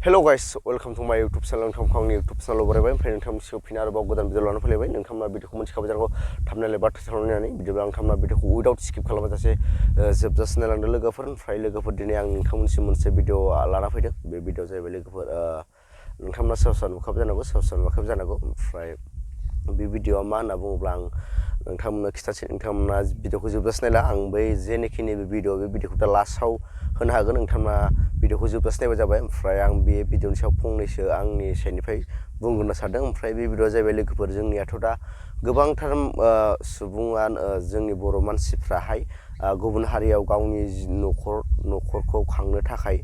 Hello guys, welcome to my YouTube channel. नोंथांखौ आंनि YouTube channel आव बरायबाय। ओमफ्राय नोंथांमोनखौ फिन आरोबाव गोदान भिडिअ लानानै फैलायबाय। नोंथांमोना भिडिअखौ मोनथिखाबाय जानांगौ थाबनाय एबा थाथारनानै भिडिअ नोंथांमोना भिडिअखौ उइदाउट स्किप खालामाजासे जोबजासिम नायलांदो लोगोफोर। ओमफ्राय लोगोफोर दिनै आं नोंथांमोनसिम मोनसे भिडिअ लाना फैदों। बे भिडिअ जाहैबाय लोगोफोर नोंथांमोना सोरबा नुखाबाय जानांगौ ओमफ्राय बे भिडिअआ मा होनना बुङोब्ला आं नोंथांमोननो खिथासै नोंथांमोना भिडिअखौ जोबजासिम नायला आं बै जेनोखि नैबे भिडिअखौ दा लास्टआव होनो हागोन नोंथांमोना भिडिअखौ जोबजासिम नायबाय जाबाय ओमफ्राय आं बे भिडिअनि सायाव फंनैसो आंनि साइडनिफ्राय बुंग्रोनो सानदों ओमफ्राय बे भिडिअआ जाहैबाय लोगोफोर जोंनियाथ' दा गोबांथार सुबुङा जोंनि बर' मानसिफ्राहाय गुबुन हारियाव गावनि न'खरखौ खांनो थाखाय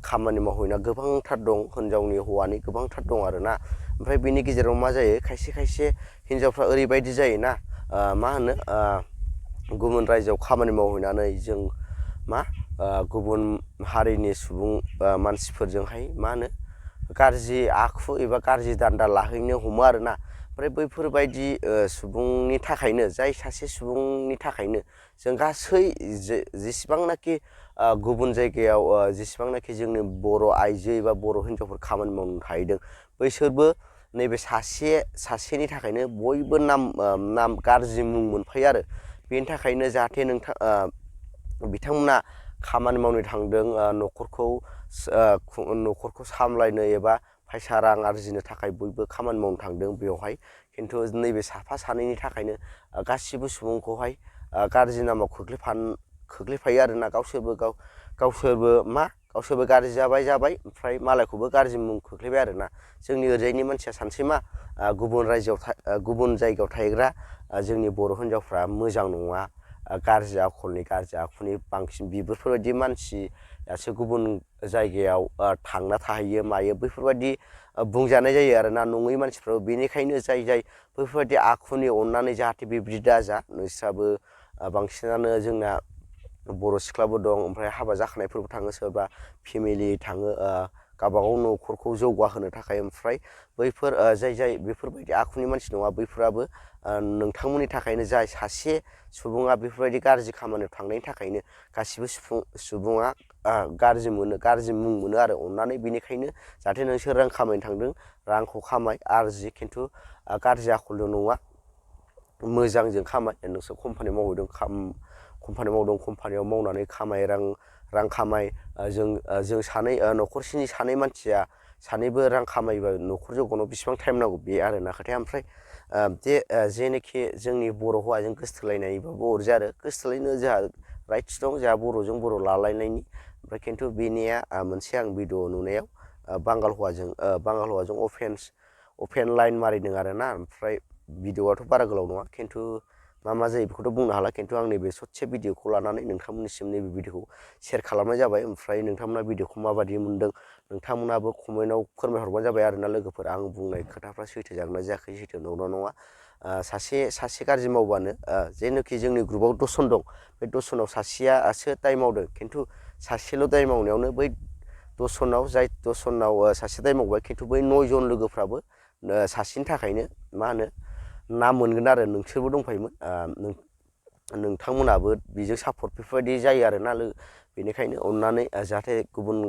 खामानि मावहैना गोबांथार दं हिनजावनि हौवानि गोबांथार दं आरोना ओमफ्राय बेनि गेजेराव मा जायो खायसे हिनजावफ्रा ओरैबायदि जायोना मा होनो गुबुन रायजोआव खामानि मावहैनानै जों मा गुबुन हारिनि सुबुं मानसिफोरजोंहाय मा होनो गाज्रि आखु एबा गाज्रि दान्दा लाहैनो हमो आरोना ओमफ्राय बैफोरबायदि सुबुंनि थाखायनो जाय सासे सुबुंनि थाखायनो जों गासै जेसेबांनाखि गुबुन जायगायाव जेसेबांनाखि जोंनि बर' आइजो एबा बर' हिनजावफोर खामानि मावनो थाहैदों बैसोरबो नैबे सासेनि थाखायनो बयबो नाम गाज्रि मुं मोनफायो आरो बेनि थाखायनो जाहाथे बिथांमोना खामानि मावनो थांदों न'खरखौ सामलायनो एबा फैसा रां आरजिनो थाखाय बयबो खामानि मावनो थांदों बेवहाय खिन्थु नैबे साफा सानैनि थाखायनो गासिबो सुबुंखौहाय गाज्रि नामाव खोख्लैफायो आरोना गावसोरबो गाज्रि जाबाय ओमफ्राय मालायखौबो गाज्रि मुं खोख्लैबाय आरोना जोंनि ओरैजायनि मानसिया सानसै मा गुबुन जायगायाव थाहैग्रा जोंनि बर' हिनजावफ्रा मोजां नङा गाज्रि आखुनि बांसिन बेफोरबायदि मानसियासो गुबुन जायगायाव थांना थाहैयो मायो बैफोरबायदि बुंजानाय जायो आरोना नङै मानसिफ्राबो बेनिखायनो जाय बैफोरबायदि आखुनि अननानै जाहाथे बेबायदि दाजा नोंस्राबो बांसिनानो जोंना बर' सिख्लाबो दं ओमफ्राय हाबा जाखानायफोरबो थाङो सोरबा फेमिलि थाङो गावबागाव न'खरखौ जौगाहोनो थाखाय ओमफ्राय बैफोर जाय बेफोरबायदि आखुनि मानसि नङा बैफोराबो नोंथांमोननि थाखायनो जाय सासे सुबुङा बेफोरबायदि गाज्रि खामानियाव थांनायनि थाखायनो गासिबो सुबुङा गाज्रि मुं मोनो आरो अननानै बेनिखायनो जाहाथे नोंसोर रां खामायनो थांदों रांखौ आरजि खिन्थु गाज्रि आखलजों नङा मोजांजों खामाय नोंसोर कम्पानियाव मावहैदों कम्पानियाव मावनानै रां खामाय जों न'खरसेनि सानै मानसिया सानैबो रां खामायोबा न'खर जौगानायाव बेसेबां टाइम नांगौ बे आरोना खोथाया ओमफ्राय जेनोखि जोंनि बर' हौवाजों गोसथोलायनायबाबो अरजाया आरो गोसथोलायनो जोंहा राइट्स दं जोंहा बर'जों बर' लालायनायनि ओमफ्राय खिन्थु बेनिया मोनसे आं भिडिअ नुनायाव बांगाल हौवाजों अपेन लाइन मारिदों आरोना ओमफ्राय भिडिअआथ' बारा गोलाव नङा खिन्थु मा जायो बेखौथ' बुंनो हाला खिन्थु आं नैबे ससे भिडिअखौ लानानै नोंथांमोननिसिम नैबे भिडिअखौ शेयार खालामनाय जाबाय ओमफ्राय नोंथांमोना भिडिअखौ माबायदि मोनदों नोंथांमोनाबो कमेन्टआव फोरमायहरबानो जाबाय आरोना लोगोफोर आं बुंनाय खोथाफ्रा सैथो जागोन ना जायाखै सैथो नङा सासे गाज्रि मावबानो जेनोखि जोंनि ग्रुपआव 10 जन दं बे 10 जनाव सासेयासो दाय मावदों खिन्थु सासेल' दाय मावनायावनो बै 10 जनाव सासे दाय मावबाय खिन्थु बै 9 जन लोगोफ्राबो सासेनि थाखायनो मा होनो ना मोनगोन आरो नोंसोरबो दंफायोमोन नोंथांमोनाबो बेजों सापर्ट बेफोरबायदि जायो आरोना बेनिखायनो अननानै जाहाथे गुबुन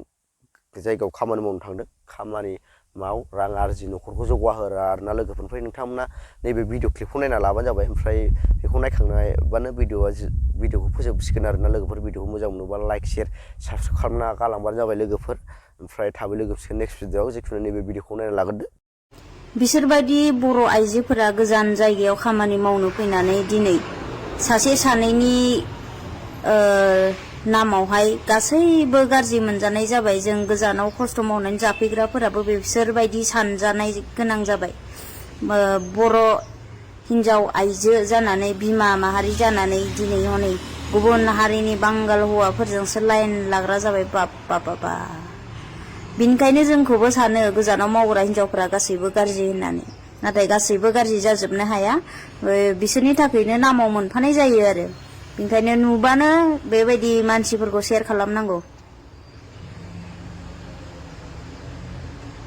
जायगायाव खामानि मावनो थांदों खामानि माव रां आरजि न'खरखौ जौगाहो आरोना लोगोफोर ओमफ्राय नोंथांमोना नैबे भिडिअ क्लिपखौ नायना लाबानो जाबाय ओमफ्राय बेखौ नायखांनायबानो भिडिअखौ फोजोबसिगोन आरोना लोगोफोर भिडिअखौ मोजां मोनोबा लाइक शेयार साबस्क्राइब खालामना गालांबानो जाबाय लोगोफोर ओमफ्राय थाबै लोगो मोनसिगोन नेक्स्ट भिडिअआव जिखुनु नैबे भिडिअखौ नायना लाग्रोदो बिसोरबायदि बर' आइजोफोरा गोजान जायगायाव खामानि मावनो फैनानै दिनै सासे सानैनि नामावहाय गासैबो गाज्रि मोनजानाय जाबाय जों गोजानाव खस्थ' मावनानै जाफैग्राफोराबो बिसोरबायदि सानजानाय गोनां जाबाय बर' हिनजाव आइजो जानानै बिमा माहारि जानानै दिनै हनै गुबुन हारिनि बांगाल हौवाफोरजोंसो लाइन लाग्रा जाबाय बाबा बिनिखायनो जोंखौबो सानो गोजानाव मावग्रा हिनजावफोरा गासैबो गाज्रि होननानै नाथाय गासैबो गाज्रि जाजोबनो हाया बिसोरनि थाखायनो नामाव मोनफानाय जायो आरो बेनिखायनो नुबानो बेबायदि मानसिफोरखौ शेयार खालामनांगौ